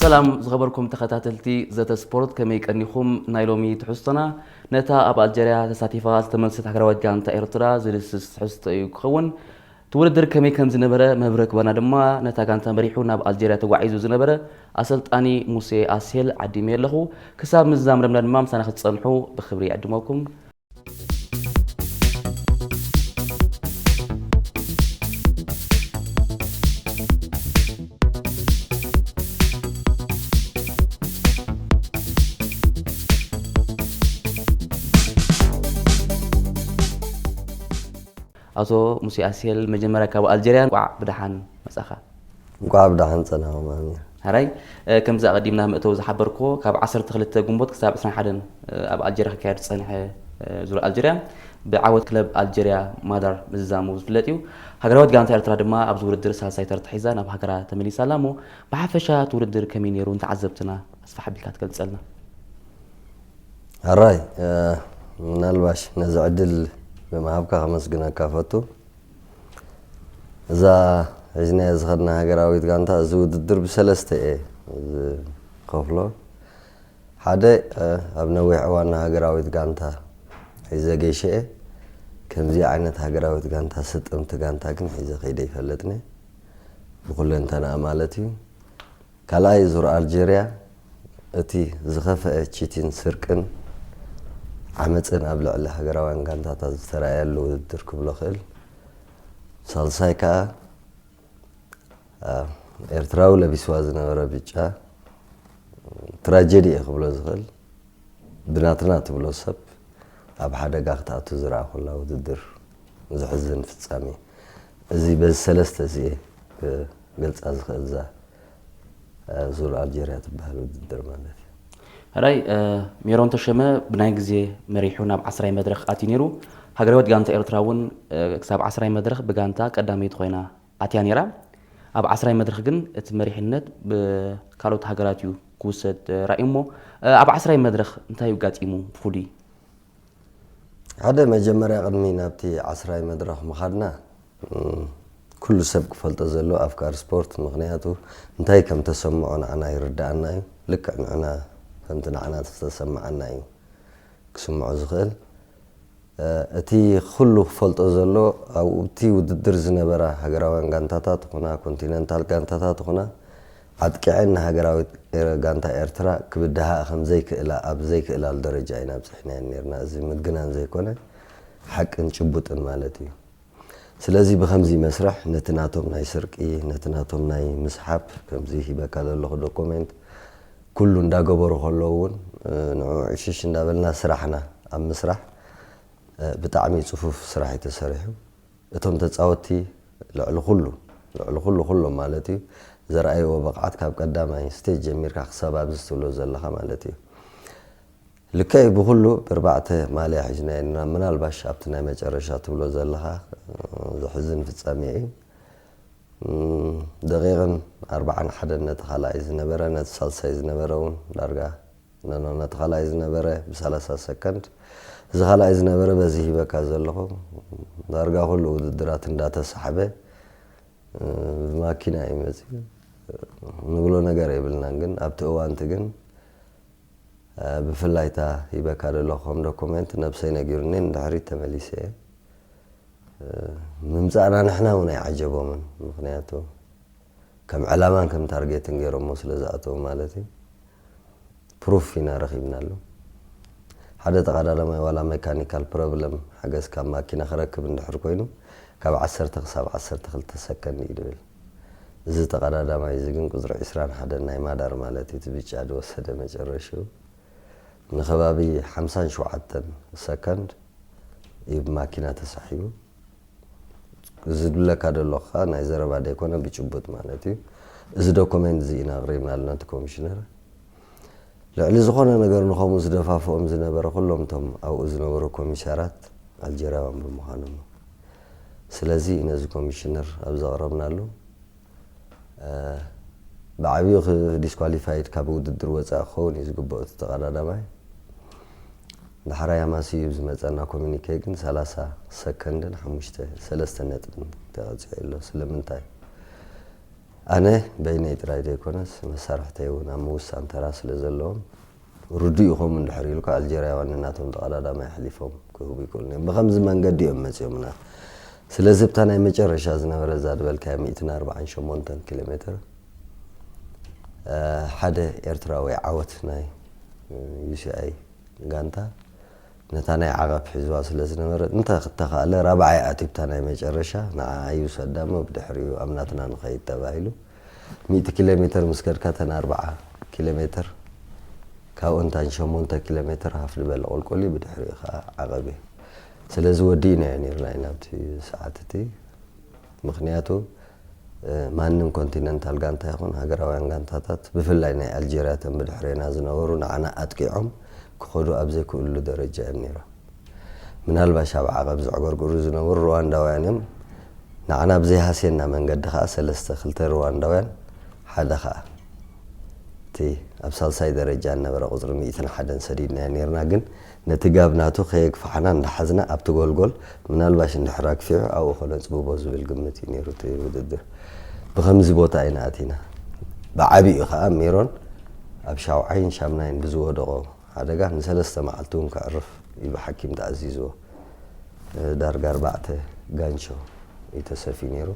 ሰላም ዝኸበርኩም ተኸታተልቲ ዘተ ስፖርት፣ ከመይ ቀኒኹም? ናይ ሎሚ ትሕዝቶና ነታ ኣብ ኣልጀርያ ተሳቲፋ ዝተመልሰት ሃገራዊት ጋንታ ኤርትራ ዝድስስ ትሕዝቶ እዩ ክኸውን። እቲ ውድድር ከመይ ከም ዝነበረ መብርሂ ክበና ድማ ነታ ጋንታ መሪሑ ናብ ኣልጀርያ ተጓዒዙ ዝነበረ ኣሰልጣኒ ሙሴ ኣስሄል ዓዲመዮ ኣለኹ። ክሳብ ምዝዛም ረምና ድማ ምሳና ክትጸንሑ ብኽብሪ ይዕድመኩም። ኣቶ ሙሴ ኣስሄል፣ መጀመርያ ካብ ኣልጀርያ እንቋዕ ብደሓን መጻኻ። እንቋዕ ብደሓን ጸናኹም ኣሚር። ሕራይ፣ ከምዚ ኣቐዲምና መእተዊ ዝሓበርክዎ፣ ካብ ዓሰርተ ክልተ ግንቦት ክሳብ ዕስራን ሓደን ኣብ ኣልጀርያ ክካየድ ዝጸንሐ ዙር ኣልጀርያ ብዓወት ክለብ ኣልጀርያ ማዳር ምዝዛሙ ዝፍለጥ እዩ። ሃገራዊት ጋንታ ኤርትራ ድማ ኣብዚ ውድድር ሳልሳይ ተርታ ሒዛ ናብ ሃገራ ተመሊሳ ኣላ። እሞ ብሓፈሻ እቲ ውድድር ከመይ ነይሩ ንተዓዘብትና ኣስፍሕ ኣቢልካ ትገልጸልና? ሕራይ፣ ምናልባሽ ነዚ ዕድል ብምሃብካ ከመስግነካ ፈቱ። እዛ ሒዝናያ ዝኸድና ሃገራዊት ጋንታ፣ እዚ ውድድር ብሰለስተ እየ ዝኸፍሎ። ሓደ፣ ኣብ ነዊሕ እዋን ሃገራዊት ጋንታ ሒዘ ገይሸ እየ። ከምዚ ዓይነት ሃገራዊት ጋንታ፣ ስጥምቲ ጋንታ ግን ሒዘ ከይደ ይፈልጥን እየ፣ ብኩለንተናኣ ማለት እዩ። ካልኣይ ዙር ኣልጀርያ፣ እቲ ዝኸፍአ ቺቲን ስርቅን ዓመፅን ኣብ ልዕሊ ሃገራውያን ጋንታታት ዝተራእየሉ ውድድር ክብሎ ክእል። ሳልሳይ ከዓ፣ ኤርትራዊ ለቢስዋ ዝነበረ ብጫ፣ ትራጀዲ እየ ክብሎ ዝኽእል፣ ብናትና ትብሎ ሰብ ኣብ ሓደጋ ክትኣቱ ዝረኣኹላ ውድድር፣ ዘሕዝን ፍጻሜ። እዚ በዚ ሰለስተ እዚ እየ ክገልጻ ዝኽእል እዛ ዙር ኣልጀርያ ትበሃል ውድድር ማለት እዩ። ሕራይ፣ ሜሮን ተሸመ ብናይ ግዜ መሪሑ ናብ ዓስራይ መድረኽ ኣትዩ ነይሩ። ሃገራዊት ጋንታ ኤርትራ እውን ክሳብ ዓስራይ መድረኽ ብጋንታ ቀዳመይቲ ኮይና ኣትያ ነይራ። ኣብ ዓስራይ መድረኽ ግን እቲ መሪሕነት ብካልኦት ሃገራት እዩ ክውሰድ ራእዩ። እሞ ኣብ ዓስራይ መድረኽ እንታይ እዩ ኣጋጢሙ ብፍሉይ? ሓደ፣ መጀመርያ ቅድሚ ናብቲ ዓስራይ መድረኽ ምኻድና፣ ኩሉ ሰብ ክፈልጦ ዘለዎ ኣፍቃሪ ስፖርት፣ ምኽንያቱ እንታይ ከም ተሰምዖ ንዓና ይርድኣና እዩ። ልክዕ ንዕና ከምቲ ንዓና ዝተሰምዓና እዩ ክስምዖ ዝኽእል። እቲ ኩሉ ክፈልጦ ዘሎ፣ ኣብቲ ውድድር ዝነበራ ሃገራውያን ጋንታታት ኹና ኮንቲነንታል ጋንታታት ኹና ኣጥቂዐን ንሃገራዊት ኤረ- ጋንታ ኤርትራ ክብድሃኣ ከም ዘይክእላ፣ ኣብ ዘይክእላሉ ደረጃ ኢና ኣብፂሕናየን ነርና። እዚ ምግናን ዘይኮነ ሓቅን ጭቡጥን ማለት እዩ። ስለዚ ብኸምዚ መስርሕ ነቲ ናቶም ናይ ስርቂ፣ ነቲ ናቶም ናይ ምስሓብ፣ ከምዚ ሂበካ ዘለኹ ዶኩሜንት ኩሉ እንዳገበሩ ከለዉ እውን ንዑ ዕሽሽ እንዳበልና ስራሕና ኣብ ምስራሕ ብጣዕሚ ፅፉፍ ስራሕ እዩ ተሰሪሑ። እቶም ተፃወትቲ ልዕሊ ኩሉ ልዕሊ ኩሉ ኩሎም ማለት እዩ ዘርኣይዎ ብቕዓት ካብ ቀዳማይ ስቴጅ ጀሚርካ ክሳብ ኣብዚ ትብሎ ዘለኻ ማለት እዩ። ልክዕ ብኩሉ ብርባዕተ ማልያ ሒዝና ኢና ምናልባሽ ኣብቲ ናይ መጨረሻ ትብሎ ዘለኻ ዘሕዝን ፍጻሜ እዩ። ደቂቕን ኣርባዓን ሓደን ነቲ ካልኣይ ዝነበረ ነቲ ሳልሳይ ዝነበረ እውን ዳርጋ ነቲ ካልኣይ ዝነበረ ብሰላሳ ሰከንድ እዚ ካልኣይ ዝነበረ በዚ ሂበካ ዘለኹ ዳርጋ ኩሉ ውድድራት እንዳተሳሕበ ብማኪና እዩ መፅዩ ንብሎ ነገር የብልናን። ግን ኣብቲ እዋንቲ ግን ብፍላይ እታ ሂበካ ዘለኹ ከም ዶኩሜንት ነብሰይ ነጊሩኒ ንድሕሪት ተመሊሰ እየ። ምምፃእና ንሕና እውን ኣይዓጀቦምን። ምኽንያቱ ከም ዕላማን ከም ታርጌትን ገይሮሞ ስለ ዝኣተዉ ማለት እዩ። ፕሩፍ ኢና ረኺብናሉ። ሓደ ተቐዳዳማይ ዋላ ሜካኒካል ፕሮብለም ሓገዝ ካብ ማኪና ክረክብ እንድሕር ኮይኑ ካብ ዓሰርተ ክሳብ ዓሰርተ ክልተ ሰከንድ እዩ ድብል። እዚ ተቐዳዳማይ እዚ ግን ቁፅሪ ዕስራን ሓደን ናይ ማዳር ማለት እዩ እቲ ብጫ ዝወሰደ መጨረሽኡ ንኸባቢ ሓምሳን ሸውዓተን ሰከንድ እዩ ብማኪና ተሳሒቡ። እዚ ዝብለካ ዘሎ ከዓ ናይ ዘረባ ደይኮነ ብጭቡጥ ማለት እዩ። እዚ ዶኮሜንት እዚ ኢና ኣቕሪብናሉ ነቲ ኮሚሽነር። ልዕሊ ዝኾነ ነገር ንኸምኡ ዝደፋፍኦም ዝነበረ ኩሎም እቶም ኣብኡ ዝነበሩ ኮሚሳራት ኣልጀርያውያን ብምዃኖም። ስለዚ ነዚ ኮሚሽነር ኣብ ዘቕረብናሉ ብዓብዩ ዲስኳሊፋይድ ካብ ውድድር ወፃኢ ክኸውን እዩ ዝግበኦ እቲ ተቐዳዳማይ። ዳሕራይ ኣማስዩ ዝመፀና ኮሚኒኬ ግን ሰላሳ ሰከንድን ሓሙሽተ ሰለስተ ነጥብን ተቐፂዑ ኣሎ። ስለምንታይ? ኣነ በይነይ ጥራይ ዘይኮነስ፣ መሳርሕተይ እውን ኣብ ምውሳን ተራ ስለ ዘለዎም፣ ርዱእ ይኾም እንድሕር ኢልካ፣ ኣልጀርያውያን ንናቶም ተቐዳዳማይ ኣሕሊፎም ክህቡ ይኽእሉ እዮም። ብኸምዚ መንገዲ እዮም መጺኦምና። ስለዚ፣ ኣብታ ናይ መጨረሻ ዝነበረ፣ እዛ ዝበልካያ ሚእትን ኣርባዓን ሸሞንተን ኪሎ ሜትር፣ እ፣ ሓደ ኤርትራዊ ዓወት ናይ፣ እ፣ ዩ ሲ ኣይ ጋንታ፣ ነታ ናይ ዓቐብ ሒዝዋ ስለ ዝነበረ፣ እንተ ክተኻእለ፣ ራብዓይ ኣትዩ፣ ኣብታ ናይ መጨረሻ ንዓ ይውሰዳ እሞ፣ ብድሕሪኡ ኣብ ናትና ንኸይድ ተባሂሉ። ሚእቲ ኪሎ ሜትር ምስ ከድካ፣ እተን ኣርብዓ ኪሎ ሜትር፣ ካብኡ እንታን ሸሞንተ ኪሎ ሜትር ሃፍ ዝበለ ቁልቁል እዩ፣ ብድሕሪኡ ኸዓ ዓቐብ እዩ። ስለዚ ወዲእናዮ ነይርና ኢና ኣብቲ ሰዓት እቲ። ምኽንያቱ፣ እ፣ ማንም ኮንቲነንታል ጋንታ ይኹን ሃገራውያን ጋንታታት፣ ብፍላይ ናይ ኣልጀርያ፣ እተን ብድሕሬና ዝነበሩ፣ ንዓና ኣጥቂዖም ክኸዱ ኣብ ዘይክእሉ ደረጃ እዮም ነይሮም። ምናልባሽ ኣብ ዓቐብ ዘዕገርግሩ ዝነበሩ ሩዋንዳውያን እዮም። ንዓና ብዘይሃስየና መንገዲ ኸዓ፣ ሰለስተ፣ ክልተ ሩዋንዳውያን፣ ሓደ ኸዓ እቲ ኣብ ሳልሳይ ደረጃ ዝነበረ ቁጽሪ ሚእትን ሓደን ሰዲድናዮ ነይርና። ግን ነቲ ጋብ ናቱ ከየግፋሕና እንዳሓዝና፣ ኣብቲ ጎልጎል፣ ምናልባሽ እንድሕር ኣግፊሑ ኣብኡ ከነጽብቦ ዝብል ግምት እዩ ነይሩ እቲ ውድድር። ብኸምዚ ቦታ ኢና ኣቲና። ብዓቢኡ ኸዓ ሜሮን ኣብ ሻውዓይን ሻምናይን ብዝወደቖ ሓደጋ ንሰለስተ መዓልቲ እውን ከዕርፍ እዩ ብሓኪም ተኣዚዝዎ። ዳርጋ ኣርባዕተ ጋንሾ እዩ ተሰፍዩ ነይሩ።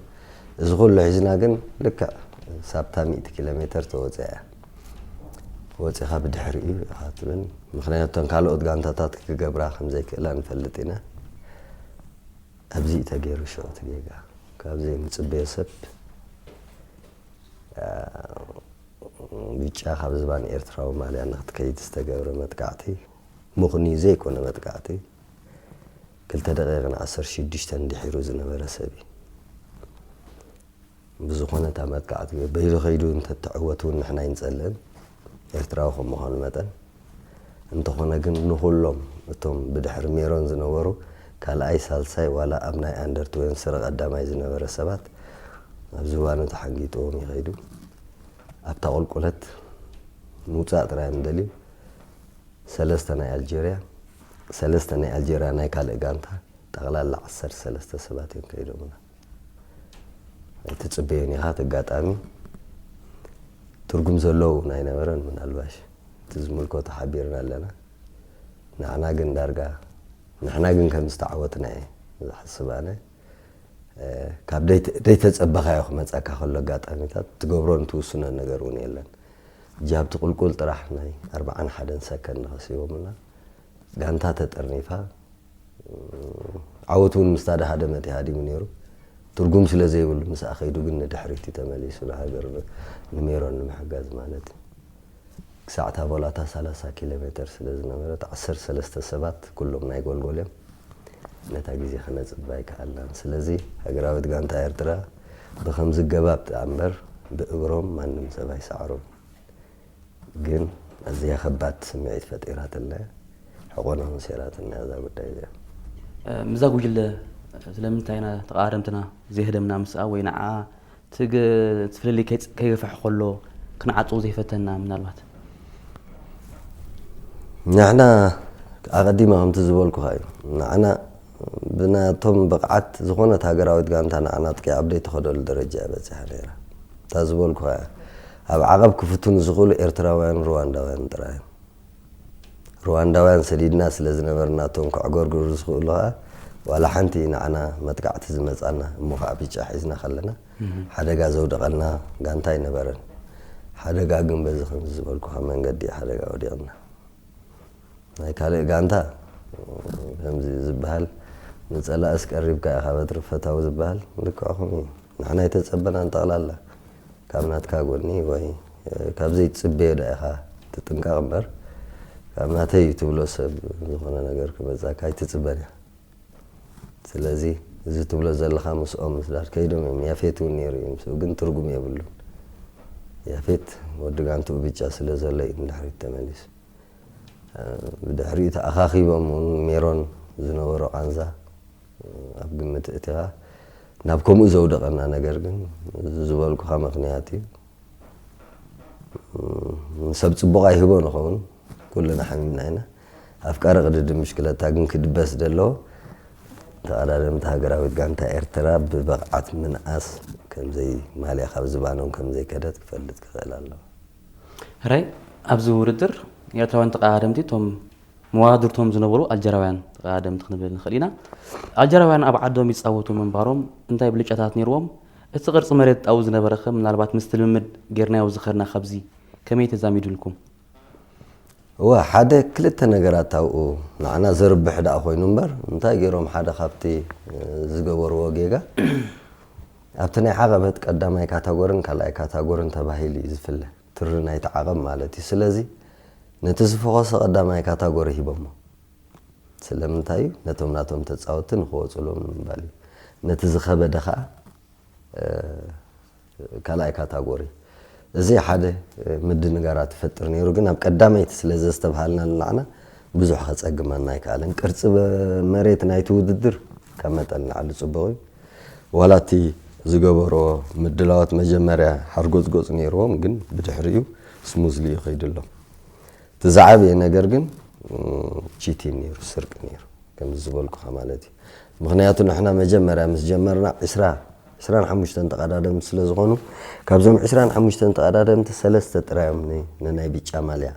እዚ ኩሉ ሒዝና ግን፣ ልክዕ ሳብታ ሚእቲ ኪሎ ሜትር ተወፂኣ እያ። ወፂኻ ብድሕሪኡ ኢኻ ትብል። ምኽንያቱ፣ እተን ካልኦት ጋንታታት ክገብራ ከም ዘይክእላ ንፈልጥ ኢና። ኣብዚ እዩ ተገይሩ ሽዑ እቲ ጌጋ። ካብ ዘይንፅበዮ ሰብ፣ አ፣ ብጫ ካብ ዝባን ኤርትራዊ ማልያ ንክትከይድ ዝተገብረ መጥቃዕቲ፣ ምኽንዩ ዘይኮነ መጥቃዕቲ፣ ክልተ ደቂቕን ዓሰርተ ሽዱሽተን ድሒሩ ዝነበረ ሰብ እዩ። ብዝኾነ፣ እታ መጥቃዕቲ በይኑ ከይዱ እንተትዕወት እውን ንሕና ኣይንጸልእን፣ ኤርትራዊ ከም ምዃኑ መጠን። እንተኾነ ግን፣ ንኹሎም እቶም ብድሕሪ ሜሮን ዝነበሩ ካልኣይ፣ ሳልሳይ፣ ዋላ ኣብ ናይ ኣንደር ትዌንቲ ስረ ቀዳማይ ዝነበረ ሰባት፣ ኣብ ዝባኑ ተሓንጊጥዎም ይኸይዱ። ኣብታ ቁልቁለት ምውጻእ ጥራይ እዮም ደልዩ። ሰለስተ ናይ ኣልጀርያ፣ ሰለስተ ናይ ኣልጀርያ ናይ ካልእ ጋንታ፣ ጠቕላላ ዓሰርተ ሰለስተ ሰባት እዮም ከይዶምና። ኣይትጽበዮን ኢኻ፣ እቲ ኣጋጣሚ ትርጉም ዘለዎ እውን ኣይነበረን። ምናልባሽ እቲ ዝምልከቶ ሓቢርና ኣለና። ንሕና ግን ዳርጋ፣ ንሕና ግን ከም ዝተዓወትና እየ ዝሓስብ ኣነ። እ፣ ካብ ደይተ-፣ ደይተጸበኻዮ ክመጸካ ከሎ ኣጋጣሚታት፣ ትገብሮን ትውስኖን ነገር እውን የለን። እጂ ኣብቲ ቁልቁል ጥራሕ ናይ ኣርብዓን ሓደን ሰከንድ ከሲቦምና። ጋንታ ተጠርኒፋ፣ ዓወት እውን ምስታ ደሃደመት እዩ ሃዲሙ ነይሩ። ትርጉም ስለ ዘይብሉ፣ ምስኣ ከይዱ ግን ንድሕሪት እዩ ተመሊሱ፣ ንሃገር፣ ንሜሮን ንምሕጋዝ ማለት እዩ። ክሳዕ እታ ቦላታ ሰላሳ ኪሎ ሜትር ስለ ዝነበረት፣ ዓሰርተ ሰለስተ ሰባት፣ ኩሎም ናይ ጎልጎል እዮም፣ ነታ ግዜ ከነጽባ ኣይከኣልናን። ስለዚ፣ ሃገራዊት ጋንታ ኤርትራ ብኸምዚ ገባብ ደኣ እምበር፣ ብእግሮም ማንም ሰብ ኣይሰዓሮም። ግን ኣዝያ ከባድ ስምዒት ፈጢራትልና እያ። ሕቆና እውን ሰይራትና እያ እዛ ጉዳይ እዚኣ። እ፣ ምስዛ ጉጅለ ስለምንታይ ኢና ተቓረምትና ዘይህደምና ምስኣ ወይ ንዓ ትግ-፣ እቲ ፍልልይ ከይጽ-፣ ከይገፍሕ ከሎ ክንዓጽዎ ዘይፈተና ምናልባት? ንሕና ኣቐዲመ ከምቲ ዝበልኩኻ እዩ። ንዓና ብናቶም ብቕዓት ዝኾነት ሃገራዊት ጋንታ ንዓና ኣጥቂዓ ኣብ ዘይትኸደሉ ደረጃ እያ በጺሓ ነይራ። እታ ዝበልኩኻ እያ። ኣብ ዓቐብ ክፍትኑ ዝኽእሉ ኤርትራውያን፣ ሩዋንዳውያን ጥራይ እዮም። ሩዋንዳውያን ሰዲድና ስለ ዝነበርና፣ እቶም ከዕገርግሩ ዝኽእሉ ኸኣ፣ ዋላ ሓንቲ ንዓና መጥቃዕቲ ዝመጻና፣ እሞ ኸኣ ብጫ ሒዝና ከለና፣ እህ። ሓደጋ ዘውደቐልና ጋንታ ኣይነበረን። ሓደጋ ግን በዚ ከምዚ ዝበልኩኻ መንገዲ ሓደጋ ወዲቕና። ናይ ካልእ ጋንታ ከምዚ ዝበሃል፣ ንጸላእስ ቀሪብካ ኢኻ በትሪ ፈታዊ ዝበሃል፣ ልክዕኹም እዩ። ንሕና ኣይተጸበናን ጠቕላላ። ካብ ናትካ ጎኒ ወይ፣ እ፣ ካብ ዘይትጽበዮ ደኣ ኢኻ ትጥንቀቕ እምበር፣ ካብ ናተይ እዩ ትብሎ ሰብ ዝኾነ ነገር ክመጻካ ኣይትጽበን እያ። ስለዚ፣ እዚ ትብሎ ዘለኻ ምስኦም ምስዳድ ከይዶም እዮም። ያፌት እውን ነይሩ እዩ ምስኡ፣ ግን ትርጉም የብሉን። ያፌት ወዲ ጋንትኡ ብጫ ስለ ዘሎ እዩ ንድሕሪት ተመሊሱ። እ፣ ብድሕሪኡ ተኣኻኺቦም እውን ሜሮን ዝነበሮ ቃንዛ፣ እ፣ ኣብ ግምት እቲኻ ናብ ከምኡ ዘውደቐና ነገር ግን፣ እዚ ዝበልኩኻ ምኽንያት እዩ። እ፣ ንሰብ ጽቡቕ ኣይህቦ ንኸውን፣ ኩልና ሓሚምና ኢና። ኣፍቃሪ ቅድድም ብሽክለታ ግን ክድበስ ዘለዎ፣ ተቐዳደምቲ ሃገራዊት ጋንታ ኤርትራ ብብቕዓት ምንኣስ ከ-፣ ከምዘይ ማልያ ካብ ዝባኖም ከምዘይከደት ክፈልጥ ክኽእል ኣለዎ። ሕራይ፣ ኣብዚ ውድድር ኤርትራውያን ተቐዳደምቲ እቶም መዋድርቶም ዝነበሩ ኣልጀራውያን ተቐዳደምቲ ክንብል ንኽእል ኢና። ኣልጀራውያን ኣብ ዓዶም ይጻወቱ ምንባሮም እንታይ ብልጫታት ነይርዎም? እቲ ቅርጺ መሬት ጣው ዝነበረ ኸ ምናልባት ምስቲ ልምምድ ጌርናዮ ዝኸድና ካብዚ ከመይ ተዛሚዱልኩም? እወ ሓደ ክልተ ነገራት ኣብኡ ንዓና ዘርብሕ ደኣ ኮይኑ እምበር እንታይ ገይሮም ሓደ ካብቲ ዝገበርዎ ጌጋ ኣብቲ ናይ ዓቐበት ቀዳማይ ካታጎርን ካልኣይ ካታጎርን ተባሂሉ እዩ ዝፍለ ትሪ ናይቲ ዓቐብ ማለት እዩ። ስለዚ ነቲ ዝፈኾሰ ቀዳማይ ካታጎሪ ሂቦሞ። ስለምንታይ እዩ ነቶም ናቶም ተጻወትቲ ንክወፅሎም ንምባል እዩ። ነቲ ዝኸበደ ከዓ ካልኣይ ካታጎሪ እዚ ሓደ ምድንጋራት ትፈጥር ነይሩ። ግን ኣብ ቀዳመይቲ ስለ ዘስተብሃልና ንላዕና ብዙሕ ከፀግመና ኣይከኣለን። ቅርፂ መሬት ናይቲ ውድድር ካብ መጠን ንላዕሊ ፅቡቕ እዩ። ዋላ እቲ ዝገበርዎ ምድላዋት መጀመርያ ሓርጎፅጎፅ ነይርዎም፣ ግን ብድሕሪኡ ስሙዝሊ እዩ ከይድሎም። እቲ ዝዓበየ ነገር ግን ቺቲን ነይሩ፣ ስርቂ ነይሩ፣ ከምዚ ዝበልኩኻ ማለት እዩ። ምክንያቱ ንሕና መጀመርያ ምስ ጀመርና ዕስራ ዕስራን ሓሙሽተን ተቐዳደምቲ ስለ ዝኾኑ ካብዞም ዕስራን ሓሙሽተን ተቐዳደምቲ ሰለስተ ጥራዮም ንናይ ብጫ ማልያ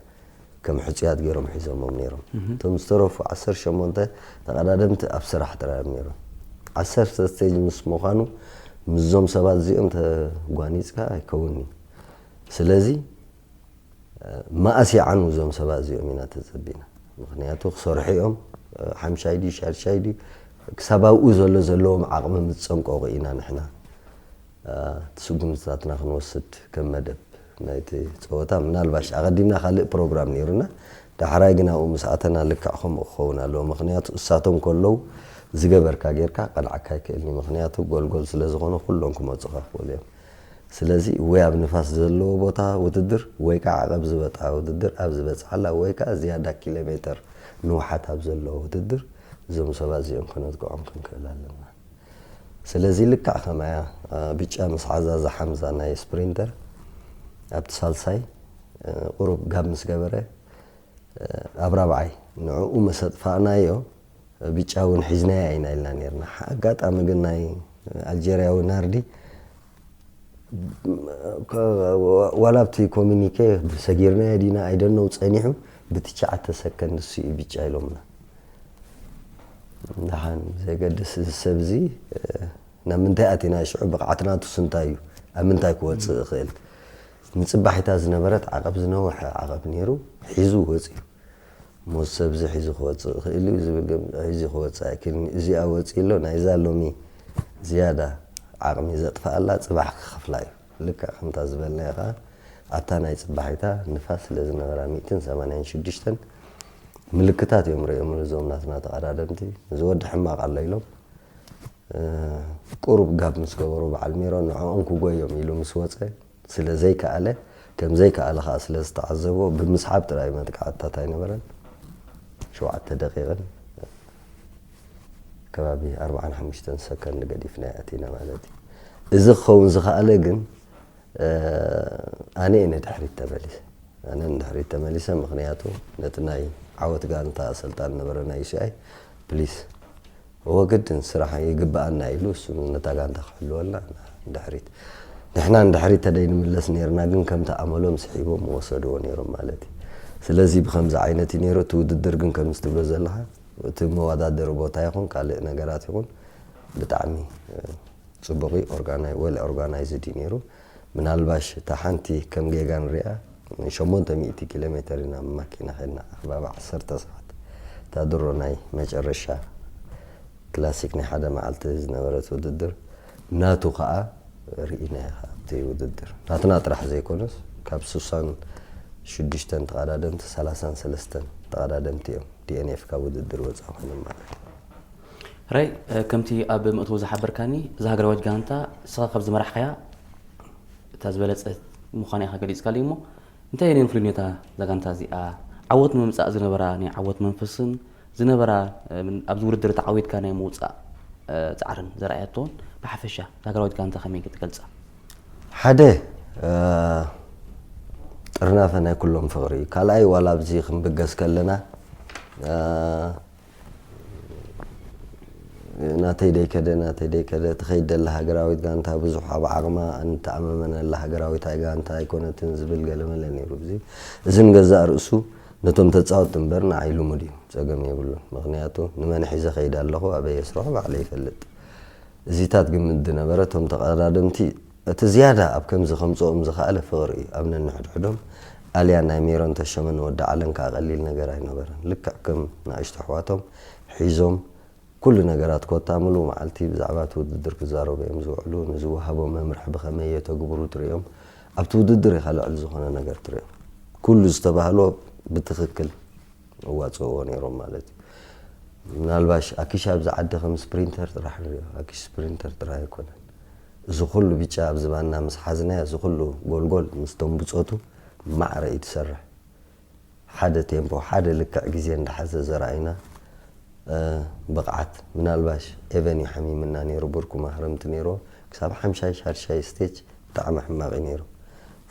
ከም ሕፁያት ገይሮም ሒዞሞም ነይሮም። እቶም ዝተረፉ ዓሰርተ ሸሞንተ ተቐዳደምቲ ኣብ ስራሕ ጥራዮም ነይሮም። ዓሰርተ ስቴጅ ምስ ምዃኑ ምስዞም ሰባት እዚኦም ተጓኒፅካ ኣይከውን እዩ። ስለዚ መኣስ ይዓኑ እዞም ሰባት እዚኦም ኢና ተፀቢና። ምክንያቱ ክሰርሑ እዮም፣ ሓምሻይ ድዩ ሻድሻይ ድዩ ክሳብ ኣብኡ ዘሎ ዘለዎም ዓቕሚ ምፀንቀቑ ኢና ንሕና ስጉምትታትና ክንወስድ ከም መደብ ናይቲ ፀወታ። ምናልባሽ ኣቐዲምና ካልእ ፕሮግራም ነይሩና፣ ዳሕራይ ግን ኣብኡ ምስ ኣተና ልክዕ ከምኡ ክኸውን ኣለዎ። ምክንያቱ እሳቶም ከለዉ ዝገበርካ ጌርካ ቀልዓካ ኣይክእልኒ። ምክንያቱ ጎልጎል ስለ ዝኾነ ኩሎም ክመፁኻ ክኽእሉ እዮም። ስለዚ ወይ ኣብ ንፋስ ዘለዎ ቦታ ውድድር ወይ ከዓ ዓቐብ ዝበጥዓ ውድድር ኣብ ዝበፅሓላ ወይ ከዓ ዝያዳ ኪሎ ሜተር ንውሓት ኣብ ዘለዎ ውድድር እዞም ሰባት እዚኦም ከነጥቅዖም ክንክእል ኣለና። ስለዚ ልክዕ ከማያ ብጫ ምስ ሓዛ እዛ ሓምዛ ናይ ስፕሪንተር ኣብቲ ሳልሳይ ቁሩብ ጋብ ምስ ገበረ ኣብ ራብዓይ ንዕኡ መሰጥፋእናዮ ብጫ እውን ሒዝናያ ኢና ኢልና ነርና። ኣጋጣሚ ግን ናይ ኣልጀርያዊ ናርዲ ዋላ ኣብቲ ኮሚኒኬ ሰጊርናዮ ዲና ኣይደነው ጸኒሑ ብትሽዓተ ሰከንድ እሱ እዩ ብጫ ኢሎምና። ደሓን ብዘገድስ እዚ ሰብ እዚ ናብ ምንታይ ኣቲና ሽዑ ብቕዓት ናቱስ እንታይ እዩ ኣብ ምንታይ ክወፅእ ይኽእል? ንፅባሒታ ዝነበረት ዓቐብ ዝነውሐ ዓቐብ ነይሩ ሒዙ ወፂኡ። ሞስ ሰብዚ ሒዙ ክወፅእ ይኽእል እዩ ዝብል ግን ሒዙ ክወፅእ ኣይክእልን እዩ። እዚኣ ወፂእ ኣሎ ናይዛ ሎሚ ዝያዳ ዓቕሚ ዘጥፍኣላ ፅባሕ ክኸፍላ እዩ። ልክዕ ከምታ ዝበልናዮ ከዓ ኣብታ ናይ ፅባሒታ ንፋስ ስለ ዝነበራ ሚእትን ሰማንያን ሽዱሽተን ምልክታት እዮም ርእዮምሉ እዞም ናትና ተቐዳደምቲ። እዚ ወዲ ሕማቕ ኣሎ ኢሎም ቁሩብ ጋብ ምስ ገበሩ በዓል ሜሮን ንዕኦም ክጎዮም ኢሉ ምስ ወፀ ስለ ዘይከኣለ ከም ዘይከኣለ ከዓ ስለ ዝተዓዘቦ ብምስሓብ ጥራይ መጥቃዕትታት ኣይነበረን። ሸውዓተ ደቂቕን ከባቢ ኣርባዓን ሓሙሽተን ሰከንድ ገዲፍና ኣቲና ማለት እዩ። እዚ ክኸውን ዝኸኣለ ግን ኣነ እየ ንድሕሪት ተመሊሰ ኣነ ንድሕሪት ተመሊሰ ምክንያቱ ነቲ ናይ ዓወት ጋንታ ኣሰልጣን ነበረ ናይ ዩሲኣይ ፕሊስ እወ ግድን ስራሕ ይግብኣና ኢሉ እሱ ነታ ጋንታ ክሕልወልና ንድሕሪት ንሕና ንድሕሪት ተደይ ንምለስ ነርና ግን ከምቲ ኣመሎም ስሒቦም ወሰድዎ ነይሮም ማለት እዩ። ስለዚ ብከምዚ ዓይነት እዩ ነይሩ እቲ ውድድር ግን ከምዚ ትብሎ ዘለካ እቲ መወዳደሪ ቦታ ይኹን ካልእ ነገራት ይኹን ብጣዕሚ ፅቡቕ እዩ። ወል ኦርጋናይዝድ እዩ ነይሩ። ምናልባሽ እታ ሓንቲ ከም ጌጋ ንሪኣ ሸሞንተ ሚእቲ ኪሎ ሜተር ኢና ብማኪና ከድና ኣኽባቢ ዓሰርተ ሰዓት እታ ድሮ ናይ መጨረሻ ክላሲክ ናይ ሓደ መዓልቲ ዝነበረት ውድድር ናቱ ከዓ ርኢናዮ ኣብቲ ውድድር ናትና ጥራሕ ዘይኮነስ ካብ ስሳን ሽዱሽተን ተቐዳደምቲ ሰላሳን ሰለስተን ተቐዳደምቲ እዮም ዲኤንኤፍ ካብ ውድድር ወፃ ኮይኖም ማለት እዩ። ራይ ከምቲ ኣብ መእተዊ ዝሓበርካኒ እዛ ሃገራዊት ጋንታ ንስኻ ካብ ዝመራሕካያ እታ ዝበለፀት ምዃና ኢኻ ገሊፅካለይ እሞ እንታይ ነይሩ ፍልልዮታ እዛ ጋንታ እዚኣ ዓወት ንምምፃእ ዝነበራ ናይ ዓወት መንፈስን ዝነበራ ኣብዚ ውድድር ተዓዊትካ ናይ ምውፃእ ፃዕርን ዘርኣየቶን ብሓፈሻ እዛ ሃገራዊት ጋንታ ከመይ ክትገልፃ? ሓደ ጥርናፈ ናይ ኩሎም ፍቕሪ እዩ። ካልኣይ ዋላ ኣብዚ ክንብገስ ከለና ናተይ ደይከደ ናተይ ደይከደ ትኸይድ ደላ ሃገራዊት ጋንታ ብዙሕ ኣብ ዓቕማ እንተኣመመነላ ሃገራዊት ኣይ ጋንታ ኣይኮነትን ዝብል ገለመለ ነይሩ። እዚ እዚ ንገዛእ ርእሱ ነቶም ተጻወትቲ እምበር ንዓይ ልሙድ እዩ፣ ጸገም የብሉን። ምኽንያቱ ንመን ሒዘ ኸይድ ኣለኹ ኣበየ ስርሖ ባዕለይ ይፈልጥ። እዚታት ግምት ዝነበረ እቶም ተቐዳደምቲ እቲ ዝያዳ ኣብ ከምዚ ከምጽኦም ዝኸኣለ ፍቕሪ እዩ ኣብ ነንሕድሕዶም። ኣልያ ናይ ሜሮን ተሸመን ወዲ ዓለን ከኣ ቀሊል ነገር ኣይነበረን። ልክዕ ከም ንኣሽቱ ኣሕዋቶም ሒዞም ኩሉ ነገራት ኮታ ምሉእ መዓልቲ ብዛዕባ እቲ ውድድር ክዛረቡ እዮም ዝውዕሉ። ንዝወሃቦም መምርሒ ብኸመይ የተግብሩ ትርእዮም። ኣብቲ ውድድር ኢኻ ልዕሊ ዝኾነ ነገር ትርእዮም። ኩሉ ዝተባህሎ ብትኽክል እዋፅእዎ ነይሮም ማለት እዩ። ምናልባሽ ኣኪሽ ኣብዚ ዓዲ ከም ስፕሪንተር ጥራሕ ንሪኦ። ኣኪሽ ስፕሪንተር ጥራሕ ኣይኮነን። እዚ ኩሉ ብጫ ኣብ ዝባና ምስ ሓዝናዮ፣ እዚ ኩሉ ጎልጎል ምስቶም ብጾቱ ማዕረ እዩ ትሰርሕ። ሓደ ቴምፖ፣ ሓደ ልክዕ ግዜ እንዳሓዘ ዘርኣይና ብቕዓት። ምናልባሽ ኤቨን እዩ ሓሚምና ነይሩ፣ ብርኩ ማህረምቲ ነይርዎ። ክሳብ ሓምሻይ ሻድሻይ ስቴጅ ብጣዕሚ ሕማቕ እዩ ነይሩ።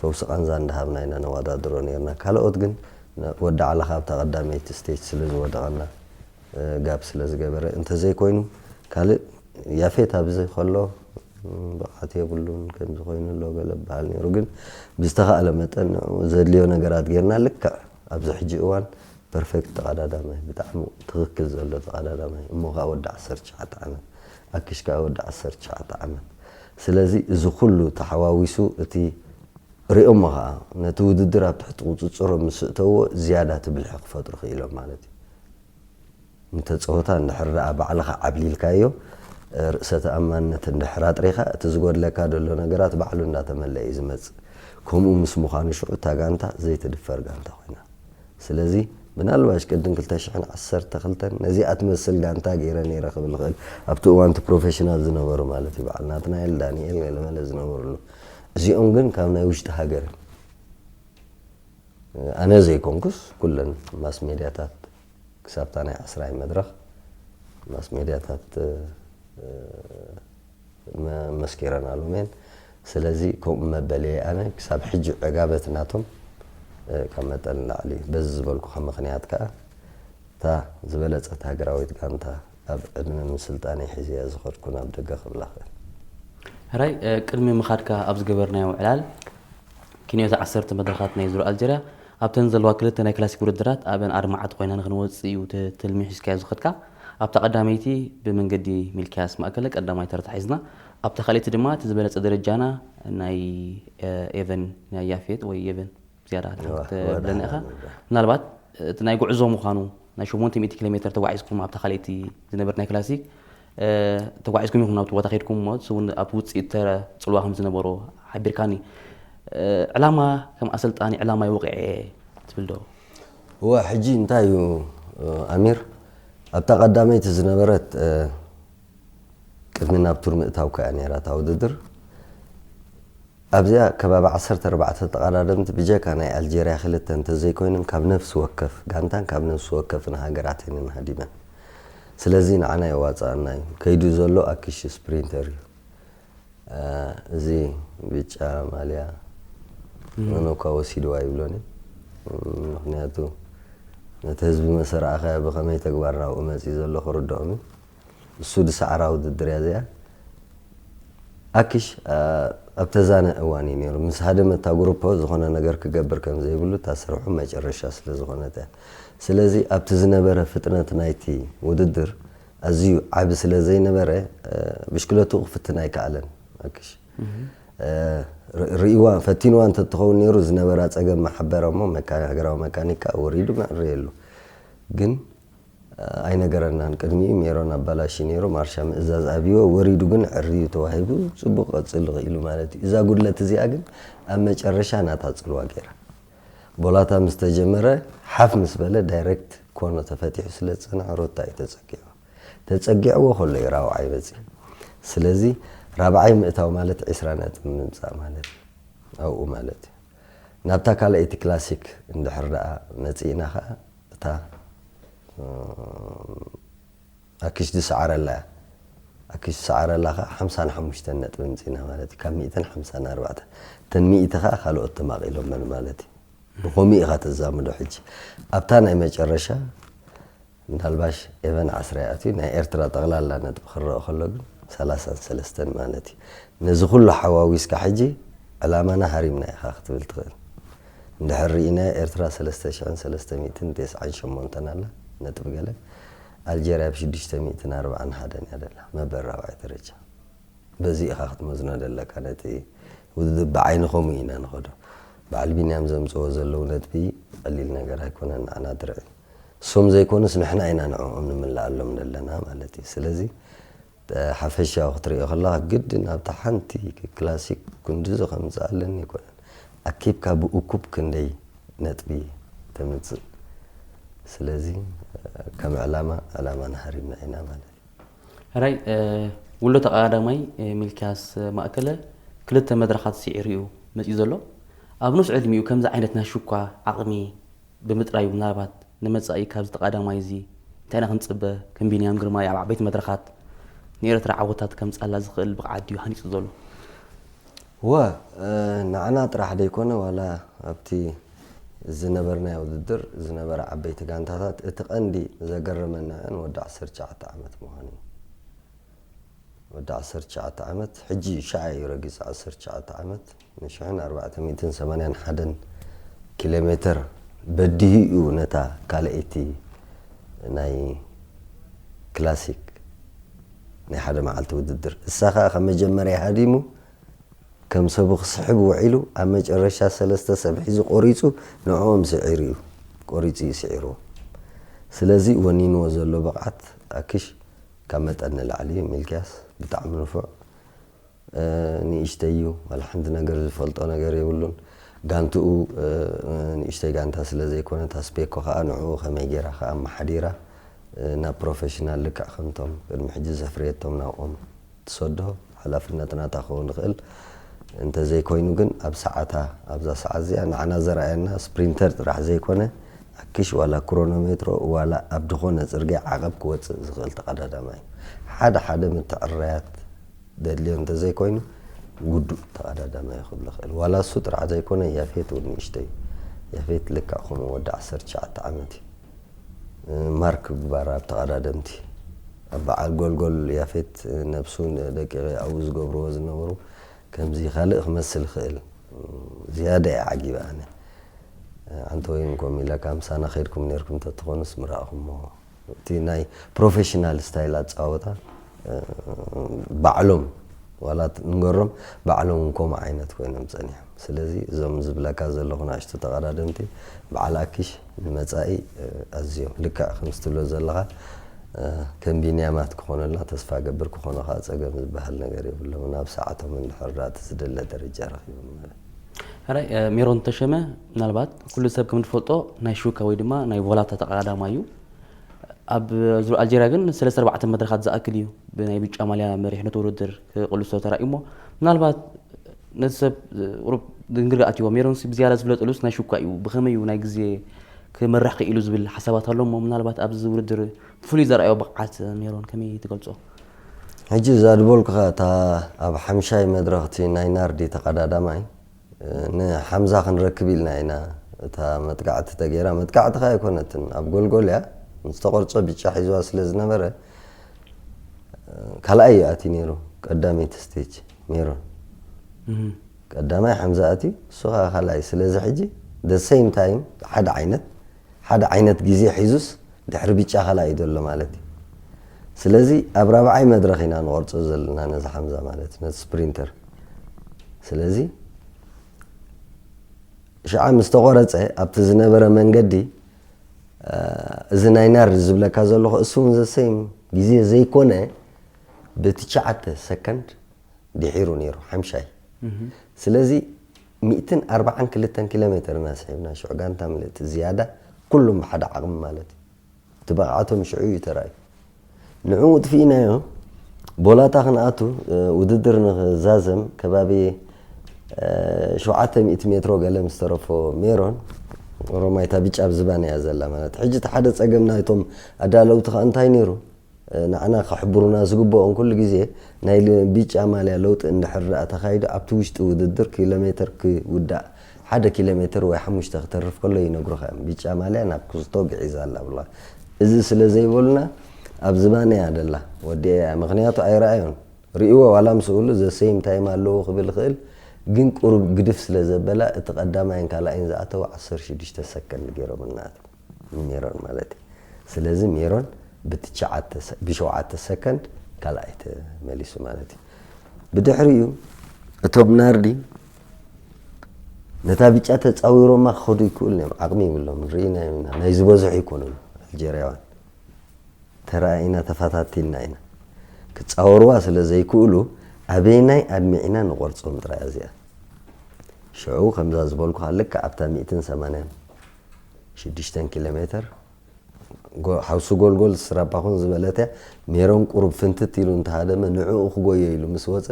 ፈውሲ ቃንዛ እንዳሃብና ኢና ነወዳድሮ ነይርና። ካልኦት ግን ወዲ ዓላ ካብ ተቐዳመይቲ ስቴጅ ስለ ዝወደቐና ጋብ ስለ ዝገበረ እንተዘይኮይኑ ካልእ ያፌት ኣብዚ ከሎ ብቕዓት የብሉን ከምዚ ኮይኑ ኣሎ ገለ በሃል ነይሩ። ግን ብዝተኻእለ መጠን ንዕኡ ዘድልዮ ነገራት ጌርና ልክዕ ኣብዚ ሕጂ እዋን ፐርፌክት ተቐዳዳማይ፣ ብጣዕሚ ትኽክል ዘሎ ተቐዳዳማይ፣ እሞ ኸዓ ወዲ ዓሰርተ ትሽዓተ ዓመት፣ ኣኪሽ ከኣ ወዲ ዓሰርተ ትሽዓተ ዓመት። ስለዚ እዚ ኩሉ ተሓዋዊሱ እቲ ሪኦሞ ኸዓ ነቲ ውድድር ኣብ ትሕቲ ቁጽጽሮም ምስ እተውዎ ዝያዳ እቲ ብልሒ ክፈጥሩ ክኢሎም ማለት እዩ። ንተጸወታ እንድሕር ደኣ ባዕልኻ ዓብሊልካዮ፣ ርእሰ ተኣማንነት እንድሕር ኣጥሪኻ፣ እቲ ዝጎድለካ ዘሎ ነገራት ባዕሉ እንዳተመለአ እዩ ዝመጽእ። ከምኡ ምስ ምዃኑ ሽዑ እታ ጋንታ ዘይትድፈር ጋንታ ኮይና። ስለዚ ምናልባሽ ቅድም ክልተ ሽሕን ዓሰርተ ክልተን ነዚኣ ትመስል ጋንታ ገይረ ነይረ ክብል ይኽእል። ኣብቲ እዋን እቲ ፕሮፌሽናል ዝነበሩ ማለት እዩ። በዓል ናትናኤል፣ ዳንኤል፣ ገለመለ ዝነበሩሉ። እዚኦም ግን ካብ ናይ ውሽጢ ሃገር ኣነ ዘይኮንኩስ ኩለን ማስ ሜድያታት ክሳብታ ናይ ዓስራይ መድረኽ ማስ ሜድያታት፣ እ፣ መ-፣ መስኪረናሎም እየን። ስለዚ ከምኡ መበልየ ኣነ ክሳብ ሕጂ ዕጋበት ናቶም፣ እ፣ ካብ መጠን ንላዕሊ እዩ። በዚ ዝበልኩኻ ምኽንያት ከኣ እታ ዝበለጸት ሃገራዊት ጋንታ ኣብ ዕድመ ምስልጣነይ ሒዘያ ዝኸድኩ ናብ ደገ ክብላ እኽእል። ሕራይ፣ እ፣ ቅድሚ ምኻድካ ኣብ ዝገበርናዮ ዕላል ኪንዮታ ዓሰርተ መድረኻት ናይ ዙር ኣልጀርያ ኣብተን ዘለዋ ክልተ ናይ ክላሲክ ውድድራት ኣብን ኣድማዓት ኮይና ንኽንወጽእ እዩ እቲ ትልሚ ሒዝካዮ ዝኸድካ። ኣብታ ቀዳመይቲ ብመንገዲ ሚልክያስ ማእከለ ቀዳማይ ተርታ ሒዝና፣ ኣብታ ካልኣይቲ ድማ እቲ ዝበለጸ ደረጃና ናይ፣ እ፣ ኤቨን ናይ ያፌት ወይ ኤቨን ዝያዳ እዋ፣ ክትብለና እዋ፣ ኢኻ። እዋ። ምናልባት እቲ ናይ ጉዕዞ ምዃኑ ናይ ሸሞንተ ሚእቲ ኪሎ ሜትር ተጓዒዝኩም ኣብታ ካልኣይቲ ዝነበረት ናይ ክላሲክ፣ እ፣ ተጓዒዝኩም ኢኹም ናብቲ ቦታ ከይድኩም እሞ፣ እሱ እውን ኣብቲ ውፅኢት ተረ ፅልዋ ከም ዝነበሮ ሓቢርካኒ። እ፣ ዕላማ ከም ኣሰልጣኒ ዕላማ ይወቕዐ ትብል ዶ? እወ፣ ሕጂ እንታይ እዩ፣ እ፣ ኣሚር፣ ኣብታ ቀዳመይቲ ዝነበረት፣ እ፣ ቅድሚ ናብ ቱር ምእታው ከኣ ነይራ እታ ውድድር። ኣብዚኣ ከባቢ ዓሰርተ ኣርባዕተ ተቐዳደምቲ ብጀካ ናይ ኣልጀርያ ክልተ እንተዘይኮይነን ካብ ነፍሲ ወከፍ ጋንታን ካብ ነፍሲ ወከፍን ሃገራትን እየን ሃዲመን። ስለዚ ንዓና የዋጽኣና እዩ። ከይዱ ዘሎ ኣኪሽ ስፕሪንተር እዩ። እ፣ እዚ ብጫ ማልያ እም። መን እኳ ወሲድዋ ይብሎን እዩ። ምኽንያቱ ነቲ ህዝቢ መሰ ረኣኻዮ ብኸመይ ተግባር ናብኡ መጺኡ ዘሎ ክርድኦም እዩ። እሱ ድሰዓራ ውድድር እያ እዚኣ። ኣኪሽ፣ ኣ፣ ኣብ ተዛነ እዋን እዩ ነይሩ። ምስ ሃደመ እታ ጉሩፖ ዝኾነ ነገር ክገብር ከም ዘይብሉ እታ ስርሑ መጨረሻ ስለ ዝኾነት እያ። ስለዚ ኣብቲ ዝነበረ ፍጥነት ናይቲ ውድድር ኣዝዩ ዓቢ ስለ ዘይነበረ፣ እ፣ ብሽክለትኡ ክፍትን ኣይከኣለን ኣኪሽ። እህ። እ፣ ር-፣ ርእይዋ፣ ፈቲንዋ እንተትኸውን ነይሩ ዝነበራ ጸገም መሓበረ እሞ መካ-፣ ሃገራዊ መካኒክ ከኣ ወሪዱ መዕረየሉ። ግን ኣይነገረናን። ቅድሚኡ ሜሮን ኣባላሺ ነይሩ፣ ማርሻ ምእዛዝ ኣብይዎ፣ ወሪዱ ግን ዕርዩ ተዋሂቡ፣ ጽቡቕ ቀጽል ኢሉ ማለት እዩ። እዛ ጉድለት እዚኣ ግን ኣብ መጨረሻ ናታ ጽልዋ ገይራ። ቦላታ ምስ ተጀመረ፣ ሓፍ ምስ በለ ዳይሬክት ኮርኖ ተፈቲሑ ስለ ዝጸንሐ ሮታ እዩ ተጸጊዕዎ። ተጸጊዕዎ ከሎ እዩ ራብዓይ መጺኡ። ስለዚ ራብዓይ ምእታው ማለት ዕስራ ነጥቢ ምምጻእ ማለት እዩ። ኣብኡ ማለት እዩ። ናብታ ካልኣይቲ ክላሲክ እንድሕር ደኣ መጺእና ኸኣ፣ እታ፣ እ፣ ኣኪሽ ዝሰዓረላ እያ። ኣኪሽ ዝሰዓረላ ኸዓ ሓምሳን ሓሙሽተን ነጥቢ ምጺና ማለት እዩ። ካብ ሚእትን ሓምሳን ኣርባዕተን። እተን ሚእቲ ኸዓ ካልኦት ተማቒሎመን ማለት እዩ። ብኸምኡ ኢኻ ተዛምዶ ሕጂ። ኣብታ ናይ መጨረሻ እንዳልባሽ ኤቨን ዓስራ ይኣትዩ፣ ናይ ኤርትራ ጠቕላላ ነጥቢ ክረኦ ከሎ ግን ሰላሳን ሰለስተን ማለት እዩ። ነዚ ኩሉ ሓዋዊስካ ሕጂ ዕላማና ሃሪምና ኢኻ ክትብል ትኽእል። እንድሕር ርኢና ኤርትራ ሰለስተ ሽሕን ሰለስተ ሚእትን ተስዓን ሸሞንተን ኣላ ነጥቢ ገለ፣ ኣልጀርያ ብ ሽዱሽተ ሚእትን ኣርባዓን ሓደን እያ ደላ መበል ራብዓይ ደረጃ። በዚ ኢኻ ክትመዝኖ ደለካ ነቲ ውድድር። ብዓይኒ ከምኡ ኢና ንኸዶ። በዓል ቢንያም ዘምፅዎ ዘለዉ ነጥቢ ቀሊል ነገር ኣይኮነን። ንዓና ድርዒ እሶም ዘይኮኑስ ንሕና ኢና ንዕኦም ንምልኣሎም ዘለና ማለት እዩ። ስለዚ ሓፈሻዊ ክትሪኦ ከለካ ግድን ኣብታ ሓንቲ ክላሲክ ክንድዚ ከምፅእ ኣለኒ ኣይኮነን። ኣኪብካ ብእኩብ ክንደይ ነጥቢ ተምፅእ። ስለዚ ከም ዕላማ ዕላማ ንሃሪምና ኢና ማለት እዩ። ሕራይ ውሎ ተቐዳዳማይ ሚልክያስ ማእከለ ክልተ መድረኻት ስዒሩ እዩ መፂኡ ዘሎ። ኣብ ንኡስ ዕድሚኡ ከምዚ ዓይነት ናይ ሽኳ ዓቕሚ ብምጥራዩ ምናልባት ንመጻኢ ካብዚ ተቐዳዳማይ እዚ እንታይ ኢና ክንጽበ? ከም ቢንያም ግርማይ ኣብ ዓበይቲ መድረኻት ንኤርትራ ዓወታት ከምጽኣላ ዝኽእል ብቕዓት ድዩ ሃኒጹ ዘሎ? ወ ንዓና ጥራሕ ደይኮነ ዋላ ኣብቲ ዝነበርናዮ ውድድር ዝነበረ ዓበይቲ ጋንታታት እቲ ቀንዲ ዘገረመና ንወዲ ዓሰርተ ትሽዓተ ዓመት ምዃኑ እዩ። ወዲ ዓሰርተ ትሽዓተ ዓመት ሕጂ ሻዓ እዩ ረጊጹ ዓሰርተ ትሽዓተ ዓመት ንሽሕን ኣርባዕተ ሚእትን ሰማንያን ሓደን ኪሎ ሜትር በዲሁ እዩ ነታ ካልኣይቲ ናይ ክላሲክ ናይ ሓደ መዓልቲ ውድድር እሳ ከዓ ካብ መጀመርያ ሃዲሙ ከም ሰቡ ክስሕብ ውዒሉ ኣብ መጨረሻ ሰለስተ ሰብ ሒዙ ቆሪፁ ንዕኦም ስዒሩ እዩ ቆሪፁ እዩ ስዒርዎ ስለዚ ወኒንዎ ዘሎ ብቕዓት ኣክሽ ካብ መጠን ንላዕሊ እዩ ሚልክያስ ብጣዕሚ ንፉዕ ንእሽተይ እዩ ዋላ ሓንቲ ነገር ዝፈልጦ ነገር የብሉን ጋንትኡ ንእሽተይ ጋንታ ስለ ዘይኮነ ታስፔኮ ከዓ ንዕኡ ከመይ ገይራ ከዓ ኣመሓዲራ ናብ ፕሮፌሽናል ልክዕ ከምቶም ቅድሚ ሕጂ ዘፍረየቶም ናብኦም ትሰዶ ሓላፍነት ናታ ክኸውን ይኽእል እንተዘይኮይኑ ግን ኣብ ሰዓታ ኣብዛ ሰዓት እዚኣ ንዓና ዘርኣየና ስፕሪንተር ጥራሕ ዘይኮነ ኣክሽ ዋላ ክሮኖሜትሮ ዋላ ኣብ ድኾነ ፅርግያ ዓቐብ ክወፅእ ዝኽእል ተቐዳዳማይ ሓደ ሓደ ምትዕርራያት ደድልዮ እንተዘይኮይኑ ውዱእ ተቐዳዳማይ ክብል ይኽእል ዋላ እሱ ጥራሕ ዘይኮነ ያፌት እውን ንእሽተይ ያፌት ልክዕ ከምኡ ወዲ ዓሰርተ ትሽዓተ ዓመት እዩ ማርክ ግባር ኣብ ተቐዳደምቲ ኣብ በዓል ጎልጎል ያፌት ነብሱ ደቂ ኣብኡ ዝገብርዎ ዝነበሩ ከምዚ ካልእ ክመስል ይኽእል ዝያዳ እየ ዓጊበ ኣነ ኣንተ ወይም ኮም ኢለካ ምሳና ከይድኩም ነርኩም ተትኾኑስ ምራእኹሞ እቲ ናይ ፕሮፌሽናል ስታይል ኣፃወታ ባዕሎም ዋላ ንገሮም ባዕሎም እውን ከምኡ ዓይነት ኮይኖም ፀኒሖም ስለዚ እዞም ዝብለካ ዘለኹ ናእሽቱ ተቐዳደምቲ በዓል ኣኪሽ ንመፃኢ ኣዝዮም ልክዕ ከምዚ ትብሎ ዘለኻ ከም ቢንያማት ክኾኑልና ተስፋ ገብር ክኾኑ ከዓ ፀገም ዝበሃል ነገር የብሎም ናብ ሰዓቶም እንድሕር እቲ ዝደለ ደረጃ ረኪቦም ማለት ሕራይ ሜሮን ተሸመ ምናልባት ኩሉ ሰብ ከም ዝፈልጦ ናይ ሹካ ወይ ድማ ናይ ቮላታ ተቐዳዳማይ እዩ ኣብ ዙር ኣልጀርያ ግን ሰለስተ ኣርባዕተ መድረኻት ዝኣክል እዩ ብናይ ብጫ ማልያ መሪሕነት ውድድር ክቕልሶ ተራእዩ እሞ ምናልባት ነቲ ሰብ ቁሩብ ድንግርጋ ኣትዎ ሜሮንሲ ብዝያዳ ዝፍለጠሉስ ናይ ሽኳ እዩ ብኸመይ እዩ ናይ ግዜ ክመርሕ ክኢሉ ዝብል ሓሳባት ኣሎ እሞ ምናልባት ኣብዚ ውድድር ፍሉይ ዘርኣዮ ብቕዓት ሜሮን ከመይ ትገልጾ? ሕጂ እዛ ድበልኩኻ እታ ኣብ ሓምሻይ መድረኽቲ ናይ ናርዲ ተቐዳዳማይ ንሓምዛ ክንረክብ ኢልና ኢና እታ መጥቃዕቲ ተገይራ መጥቃዕቲ ከ ኣይኮነትን ኣብ ጎልጎል እያ ምስ ተቆርጾ ብጫ ሒዝዋ ስለ ዝነበረ ካልኣይ እዩ ኣትዩ ነይሩ ቀዳመይቲ ስቴጅ ሜሮን ቀዳማይ ሓምዛ ኣትዩ እሱ ከዓ ካልኣይ ስለዚ ሕጂ the same time ሓደ ዓይነት ሓደ ዓይነት ግዜ ሒዙስ ድሕሪ ብጫ ካልኣይ እዩ ዘሎ ማለት እዩ ስለዚ ኣብ ራብዓይ መድረኽ ኢና ንቆርጾ ዘለና ነዚ ሓምዛ ማለት ነቲ ስፕሪንተር ስለዚ ሽዓ ምስ ተቆረፀ ኣብቲ ዝነበረ መንገዲ እዚ ናይ ናርድ ዝብለካ ዘለኹ እሱ እውን ዘሰይም ግዜ ዘይኮነ ብትሽዓተ ሰከንድ ድሒሩ ነይሩ ሓምሻይ ስለዚ ሚእትን ኣርባዓን ክልተን ኪሎ ሜትር ኢና ስሒብና ሽዑ ጋንታ ምልእቲ ዝያዳ ኩሉም ብሓደ ዓቕሚ ማለት እዩ እቲ ብቕዓቶም ሽዑ እዩ ተራእዩ ንዕኡ ጥፊእናዮ ቦላታ ክንኣቱ ውድድር ንክዛዘም ከባቢ ሸውዓተ ሚእቲ ሜትሮ ገለ ምስ ተረፎ ሜሮን ኦሮማይ እታ ብጫ ኣብ ዝባን እያ ዘላ ማለት ሕጂ እቲ ሓደ ፀገም ናይቶም ኣዳለውቲ ከዓ እንታይ ነይሩ ንዓና ክሕብሩና ዝግብኦም ኩሉ ግዜ ናይ ብጫ ማልያ ለውጢ እንድሕር ደኣ ተኻይዱ ኣብቲ ውሽጢ ውድድር ኪሎ ሜትር ክውዳእ ሓደ ኪሎ ሜትር ወይ ሓሙሽተ ክተርፍ ከሎ ይነግሩኻ እዮም። ብጫ ማልያ ናብ ክስቶ ግዒዛ ኣላ ብላ። እዚ ስለ ዘይበሉና ኣብ ዝባነይ እያ ደላ ወዲኤያ። ምኽንያቱ ኣይረኣዮን። ርእይዎ ዋላ ምስ እሉ the same time ኣለዎ ክብል ይኽእል፣ ግን ቁሩብ ግድፍ ስለ ዘበላ እቲ ቀዳማይን ካልኣይን ዝኣተው ዓሰርተ ሽዱሽተ ሰከንድ ገይሮምልና፣ ንሜሮን ማለት እዩ። ስለዚ ሜሮን ብትሽዓተ ሰ- ብሸውዓተ ሰከንድ ካልኣይ ተመሊሱ ማለት እዩ። ብድሕሪኡ እቶም ናርዲ ነታ ብጫ ተጻዊሮማ ክኸዱ ይክእሉ እዮም፣ ዓቕሚ ይብሎም። ርኢና ኢና፣ ናይ ዝበዝሑ ኣይኮኑን ኣልጀርያውያን። ተራኢና ተፈታቲና ኢና። ክጻወርዋ ስለ ዘይክእሉ ኣበይናይ ኣድሚዕና ንቆርጾም ጥራይ እዚኣ። ሽዑ ከምዛ ዝበልኩኻ ልክዕ ኣብታ ሚእትን ሰማንያን ሽዱሽተን ኪሎ ሜተር ጎ- ሓውሲ ጎልጎል ስራባኹን ዝበለት እያ። ሜሮን ቁሩብ ፍንትት ኢሉ እንተሃደመ ንዕኡ ክጎዮ ኢሉ ምስ ወፀ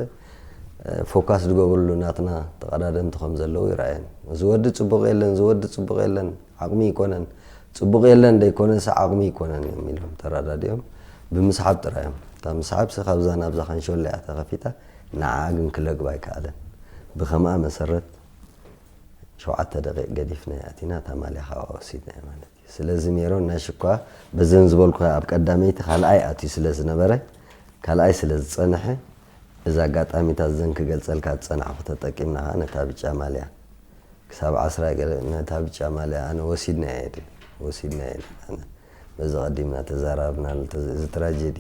እ፣ ፎካስ ዝገብርሉ ናትና ተቐዳደምቲ ከም ዘለዉ ይረኣየን። እዚ ወዲ ጽቡቕ የለን፣ እዚ ወዲ ጽቡቕ የለን፣ ዓቕሚ ይኮነን፣ ጽቡቕ የለን ደይኮነስ ዓቕሚ ይኮነን እዮም ኢሎም ተረዳዲኦም ብምስሓብ ጥራይ እዮም። እታ ምስሓብ ሲ ካብዛ ናብዛ ካንሾላ እያ ተኸፊታ፣ ንዓኣ ግን ክለግባ ኣይከኣለን። ብኸምኣ መሰረት ሸውዓተ ደቂቕ ገዲፍና ኣቲና እታ ማልያ ካብኣ ወሲድና ማለት እዩ። ስለዚ ሜሮን ናሽ እኳ በዘን ዝበልኩ ኣብ ቀዳመይቲ ካልኣይ ኣትዩ ስለ ዝነበረ ካልኣይ ስለ ዝጸንሐ እዛ ኣጋጣሚታት ዘን ክገልጸልካ ዝጸናሕኩ ተጠቂምና ኸኣ ነታ ብጫ ማልያ ክሳብ ዓስራ ገለ ነታ ብጫ ማልያ ኣነ ወሲድና እየ ድብል ወሲድና እየ ኣነ በዚ ቀዲምና ተዛራብና እዚ ትራጀዲ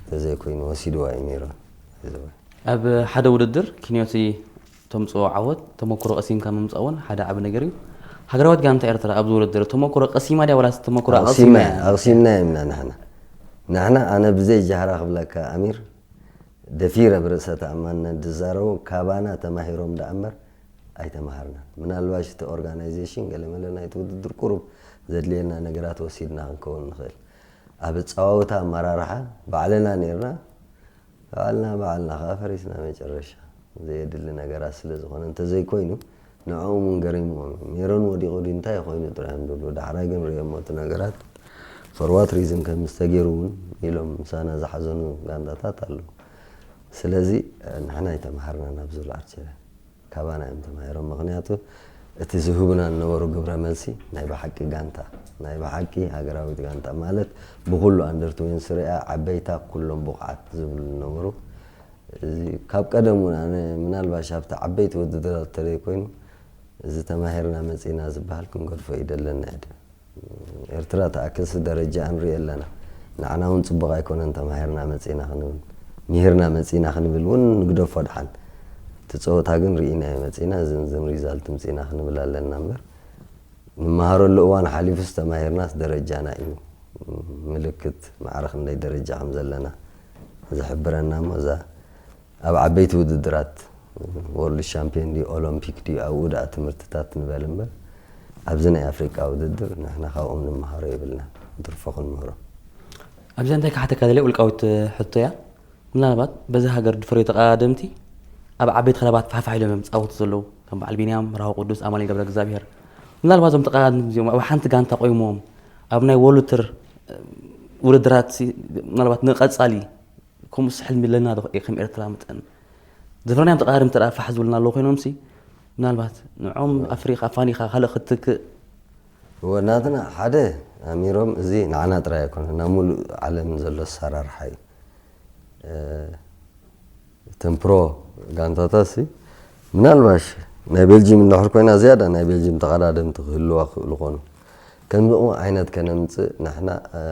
ተዘይኮይኑ ወሲድዋ እዩ ሜሮን። ኣብ ሓደ ውድድር ኪንዮቲ ተምፅኦ ዓወት ተመክሮ ቀሲምካ ምምፃእ እውን ሓደ ዓቢ ነገር እዩ። ሃገራዊት ጋንታ ኤርትራ ኣብዚ ውድድር ተመክሮ ቀሲማ ድያ ዋላስ ተመክሮ ኣቕሲማ እያ? ኣቕሲምና እያ። ኣቕሲምና የምና ንሕና ንሕና ኣነ ብዘይ ጃህራ ክብለካ ኣሚር ደፊረ ብርእሰ ተኣማንነት ዝዛረቡ ካባና ተማሂሮም ደኣ እምበር ኣይተማሃርናን። ምናልባሽ እቲ ኦርጋናይዜሽን ገለመለ ናይቲ ውድድር ቁሩብ ዘድልየና ነገራት ወሲድና ክንከውን ንኽእል። ኣብ ኣጸዋውታ ኣመራርሓ ባዕልና ነርና ባዕልና ባዕልና ከዓ ፈሪስና መጨረሻ ዘየድሊ ነገራት ስለ ዝኾነ እንተዘይኮይኑ ንዕኦም እውን ገሪምዎም እዮም። ሜሮን ወዲቑ ድዩ እንታይ ኮይኑ ጥራይ እዮም ዝብሉ። ዳሕራይ ግን ርእዮሞ እቲ ነገራት for what reason ከም ዝተገይሩ እውን ኢሎም ምሳና ዝሓዘኑ ጋንታታት ኣለዉ። ስለዚ ንሕና ኣይተምሃርናን ኣብ ዝብል ኣርቸርያ ካባና እዮም ተማሂሮም። ምኽንያቱ እቲ ዝህቡና ዝነበሩ ግብረ መልሲ ናይ ብሓቂ ጋንታ ናይ ብሓቂ ሃገራዊት ጋንታ ማለት ብኩሉ ኣንደር ትዌንቲ ሪኣ ዓበይታ ኩሎም ብቑዓት ዝብሉ ዝነበሩ እዚ ካብ ቀደም እውን ኣነ ምናልባሽ ኣብቲ ዓበይቲ ውድድራት ተለይ ኮይኑ እዚ ተማሂርና መፂና ዝበሃል ክንገድፎ ይደለና እየ። ኤርትራ ተኣክልሲ ደረጃ ንርኢ ኣለና። ንዓና እውን ፅቡቕ ኣይኮነን ተማሂርና መፂና ክንብል ሚሂርና መፂና ክንብል እውን ንግደፎ ድሓን እቲ ፀወታ ግን ርኢናዮ መፂና ዝንዝን ሪዛልት ምፂና ክንብል ኣለና እምበር ንመሃረሉ እዋን ሓሊፉስ ተማሂርናስ ደረጃና እዩ ምልክት ማዕረ ክንደይ ደረጃ ከም ዘለና ዝሕብረና እሞ እዛ ኣብ ዓበይቲ ውድድራት ወርልድ ሻምፒዮን ድዩ ኦሎምፒክ ድዩ ኣብኡ ደኣ ትምህርትታት ንበል እምበር ኣብዚ ናይ ኣፍሪቃ ውድድር ንሕና ካብኦም ንመሃሮ የብልና ንትርፎ ክንምህሮ ኣብዚ እንታይ ክሓተካ ደልየ ውልቃዊት ሕቶ እያ። ምናልባት በዚ ሃገር ድፈርዮ ተቐዳደምቲ ኣብ ዓበይቲ ክለባት ፋሕፋሕ ኢሎም እዮም ዝፃወቱ ዘለዉ ከም በዓል ቢንያም ራሁ ቅዱስ ኣማኒ ገብረ እግዚኣብሔር ምናልባት እዞም ተቐዳደምቲ እዚኦም ኣብ ሓንቲ ጋንታ ቆይሞም ኣብ ናይ ወሉትር ውድድራት ምናልባት ንቐፃሊ ከምኡስ ሕልሚ ኣለና ዶ ከም ኤርትራ መጠን ዝፈርናዮም ተቐዳደምቲ ተኣ ፋሕ ዝብልና ኣለዉ ኮይኖም ሲ ምናልባት ንዖም ኣፍሪካ ኣፋኒካ ካልእ ክትክእ እወ ናትና ሓደ ኣሚሮም እዚ ንዓና ጥራይ ኣይኮነ ናብ ሙሉእ ዓለም ዘሎ ኣሰራርሓ እዩ። እተን ፕሮ ጋንታታት ሲ ምናልባሽ ናይ ቤልጂም እንድሕር ኮይና ዝያዳ ናይ ቤልጂም ተቐዳደምቲ ክህልዋ ክኽእሉ ኮኑ። ከምኡ ዓይነት ከነምፅእ ንሕና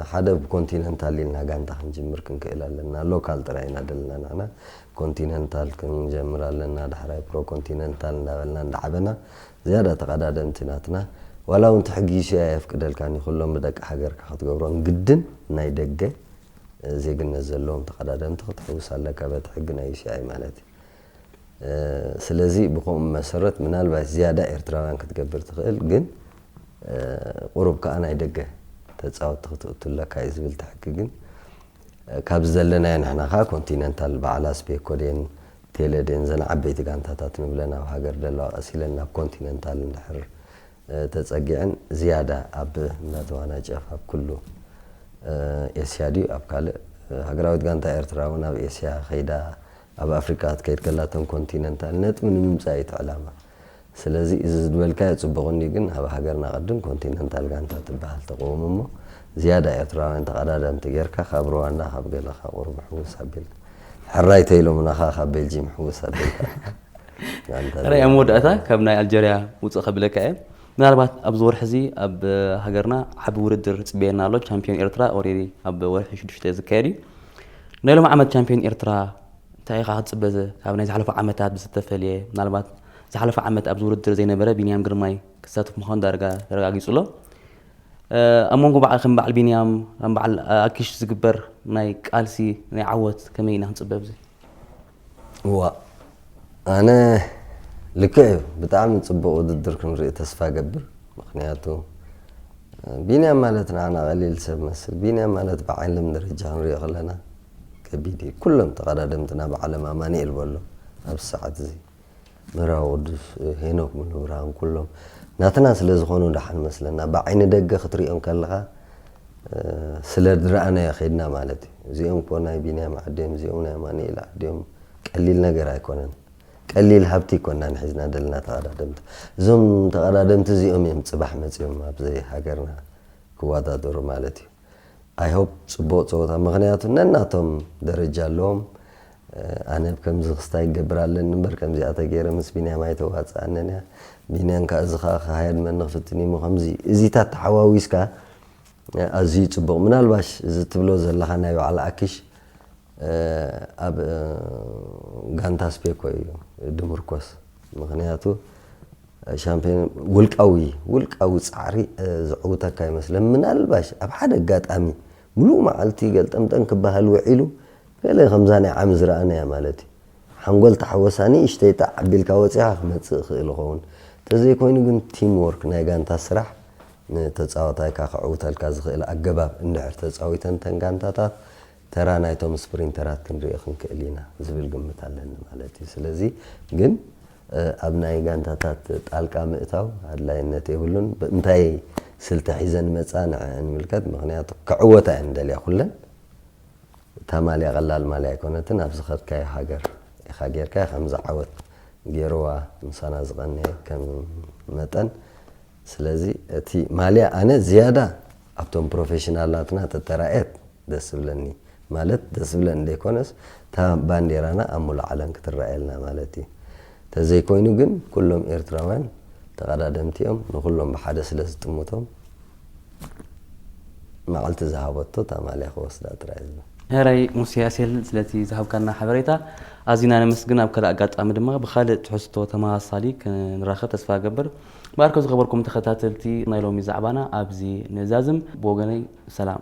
ሓደ ብኮንቲነንታል ኢልና ጋንታ ክንጅምር ክንክእል ኣለና። ሎካል ጥራይ ኢና ደለና ንሕና ኮንቲነንታል ክንጀምር ኣለና። ዳሕራይ ፕሮ ኮንቲነንታል እንዳበልና እንዳዓበና ዝያዳ ተቐዳደምቲ ናትና ዋላ እውን እቲ ሕጊ ዩሲኣይ ኣየፍቅደልካን እዩ። ኩሎም ብደቂ ሃገርካ ክትገብሮም ግድን ናይ ደገ ዜግነት ዘለዎም ተቐዳደምቲ ክትሕውስ ኣለካ በቲ ሕጊ ናይ ዩሲኣይ ማለት እዩ። ስለዚ ብከምኡ መሰረት ምናልባት ዝያዳ ኤርትራውያን ክትገብር ትኽእል፣ ግን ቁሩብ ከኣ ናይ ደገ ተጻወትቲ ክትእቱ ኣለካ እዩ ዝብል እቲ ሕጊ። ግን ካብዚ ዘለናዮ ንሕና ከኣ ኮንቲነንታል በዓል ኣስቤኮ ድየን ቴለ ድየን ዘን ዓበይቲ ጋንታታት ንብለን ኣብ ሃገር ዘለዋ ቀሲለን ናብ ኮንቲነንታል እንድሕር ተጸጊዐን ዝያዳ ኣብ እንዳተዋናጨፍ ኣብ ኩሉ ኤስያ ድዩ ኣብ ካልእ ሃገራዊት ጋንታ ኤርትራ እውን ኣብ ኤስያ ከይዳ ኣብ ኣፍሪቃ ክትከይድ ከላ እተን ኮንቲነንታል ነጥቢ ንምምጻእ እዩ እቲ ዕላማ። ስለዚ እዚ ዝበልካዮ ጽቡቕ እንድዩ፣ ግን ኣብ ሃገርና ቅድም ኮንቲነንታል ጋንታ ትበሃል ተቐውም እሞ ዝያዳ ኤርትራውያን ተቐዳደምቲ ጌርካ፣ ካብ ሩዋንዳ፣ ካብ ገለ፣ ካብ ቁሩብ ሕውስ ኣቢልካ። ሕራይ ተይሎምናኻ፣ ካብ ቤልጂም ሕውስ ኣቢልካ። ጋንታ ራይ ኣብ መወዳእታ ካብ ናይ ኣልጀርያ ውፅእ ከብለካ እየ። ምናልባት ኣብዚ ወርሒ እዚ ኣብ ሃገርና ዓቢ ውድድር ፅበየና ኣሎ። ቻምፒዮን ኤርትራ ኦሬዲ ኣብ ወርሒ ሽዱሽተ ዝካየድ እዩ። ናይ ሎም ዓመት ቻምፒዮን ኤርትራ እንታይ ኢኻ ክትፅበ ዘ- ካብ ናይ ዝሓለፉ ዓመታት ብዝተፈልየ? ምናልባት ዝሓለፉ ዓመት ኣብዚ ውድድር ዘይነበረ ቢንያም ግርማይ ክሳተፍ ምዃኑ ዳርጋ ተረጋጊፁ ኣሎ። ኣብ መንጎ በዓል ከም በዓል ቢንያም ከም በዓል ኣኪሽ ዝግበር ናይ ቃልሲ ናይ ዓወት ከመይ ኢና ክንፅበ ኣብዚ? እዋ ኣነ ልክዕ እዩ። ብጣዕሚ ፅቡቕ ውድድር ክንርኢ ተስፋ ገብር። ምክንያቱ ቢንያም ማለት ንዓና ቀሊል ሰብ መስል። ቢንያም ማለት ብዓለም ደረጃ ክንሪኦ ከለና ከቢድ እዩ። ኩሎም ተቐዳደምትና ብዓለም ኣማኒኤል በሎ ኣብዚ ሰዓት እዚ ምህራዊ ቅዱስ ሄኖክ ሙሉ ብርሃን ኩሎም ናትና ስለ ዝኾኑ ደሓን መስለና። ብዓይኒ ደገ ክትሪኦም ከለኻ ስለ ዝረኣናዮ ከይድና ማለት እዩ። እዚኦም እኮ ናይ ቢንያም ዓዲዮም፣ እዚኦም ናይ ኣማኑኤል ዓዲዮም ቀሊል ነገር ኣይኮነን። ቀሊል ሃብቲ ኣይኮናን ሒዝና ደለና ተቐዳደምቲ። እዞም ተቐዳደምቲ እዚኦም እዮም ፅባሕ መፂኦም ኣብዚ ሃገርና ክወዳደሩ ማለት እዩ። I hope ፅቡቕ ፀወታ፣ ምክንያቱ ነናቶም ደረጃ ኣለዎም። ኣነ ከምዚ ክስታይ ክገብር ኣለኒ እምበር ከምዚኣ ተገይረ ምስ ቢንያም ኣይተዋፅኣንን እያ። ቢንያም ከዓ እዚ ከዓ ክሃየድ መኒ ክፍትን እዩ እሞ ከምዚ እዚታት ተሓዋዊስካ ኣዝዩ ፅቡቕ። ምናልባሽ እዚ ትብሎ ዘለኻ ናይ በዓል ኣኪሽ ኣብ ጋንታ ስፔኮ እዩ ድምርኮስ። ምክንያቱ ሻምፒዮን ውልቃዊ ውልቃዊ ፃዕሪ ዘዕውተካ ይመስለን። ምናልባሽ ኣብ ሓደ ኣጋጣሚ ሙሉእ መዓልቲ ገልጠምጠን ክበሃል ውዒሉ ገለ ከምዛ ናይ ዓሚ ዝረኣናያ ማለት እዩ። ሓንጎል ተሓወሳ ንእሽተይ ጣዕ ኣቢልካ ወፂኻ ክመፅእ ይኽእል ይኸውን። እንተዘይኮይኑ ግን ቲም ወርክ ናይ ጋንታ ስራሕ ንተፃወታይካ ክዕውተልካ ዝኽእል ኣገባብ እንድሕር ተፃዊተን ተን ጋንታታት ተራ ናይቶም ስፕሪንተራት ክንርኢ ክንክእል ኢና ዝብል ግምት ኣለኒ ማለት እዩ። ስለዚ ግን ኣብ ናይ ጋንታታት ጣልቃ ምእታው ኣድላይነት የብሉን። እንታይ ስልቲ ሒዘን መፃ ንዐ ንምልከት። ምክንያቱ ክዕወታ እየን ደልያ ኩለን። እታ ማልያ ቀላል ማልያ ኣይኮነትን። ኣብ ዝኸድካዮ ሃገር ኢኻ ጌርካ ከምዚ ዓወት ገይርዋ ምሳና ዝቐነየ ከም መጠን። ስለዚ እቲ ማልያ ኣነ ዝያዳ ኣብቶም ፕሮፌሽናላትና ተተራእየት ደስ ዝብለኒ። ማለት ደስ ዝብለኒ ዘይኮነስ እታ ባንዴራና ኣብ ሙሉእ ዓለም ክትረኣየልና ማለት እዩ። ተዘይኮይኑ ግን ኩሎም ኤርትራውያን ተቐዳደምቲ እዮም። ንኩሎም ብሓደ ስለ ዝጥምቶም መዓልቲ ዝሃበቶ እታ ማልያ ክወስዳ ጥራይ እዩ። ሕራይ ሙሴ ኣሴል ስለቲ ዝሃብካና ሓበሬታ ኣዚና ነመስግን። ኣብ ካልእ ኣጋጣሚ ድማ ብኻልእ ትሕዝቶ ተመሳሳሊ ክንራኸብ ተስፋ እገብር። ባርኮ ዝኸበርኩም ተኸታተልቲ ናይ ሎሚ ዛዕባና ኣብዚ ንዛዝም። ብወገነይ ሰላም።